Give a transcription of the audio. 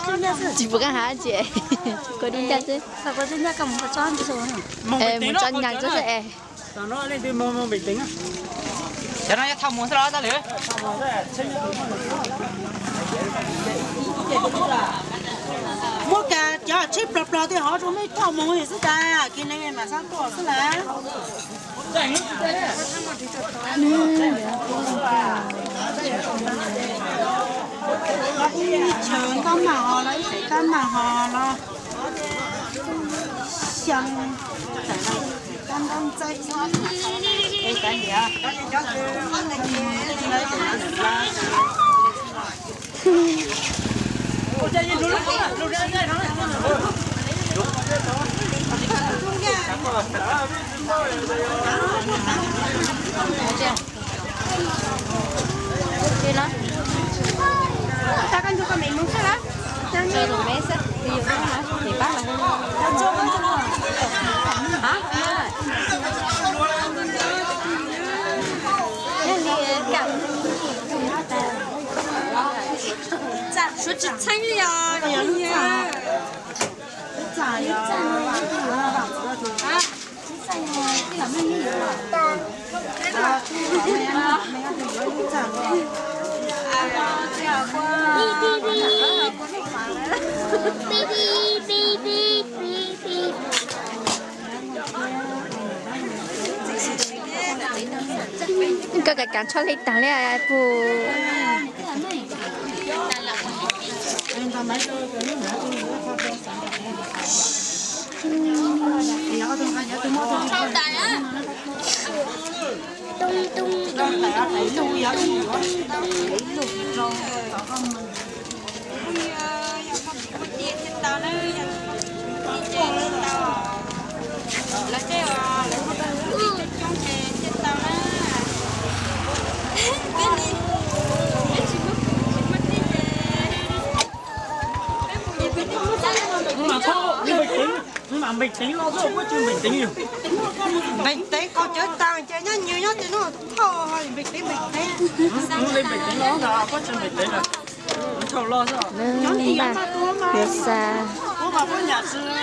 Tsis pom qab hais tsis, kuv di ncaj xwb. Mus tso nyas xwb es. Cov no yog thauj mus xwb los tau lawm. Muab kas cov tsheb plos plos tej hov rau mej thauj mus xwb tas, kis neeg mas xab tuaj xwb las. Chaw ntaub mas hos los ib feem tab mas hos los xyaa, tab ntaub ntxaib. Suav tsis txheeb li os. Koj kav kav tsho li tag li pug. Npeeg teev qaug cawv taag ces nyob nyob tej nuav thauj npeeg teev npeeg teev. Npaj yuav xa.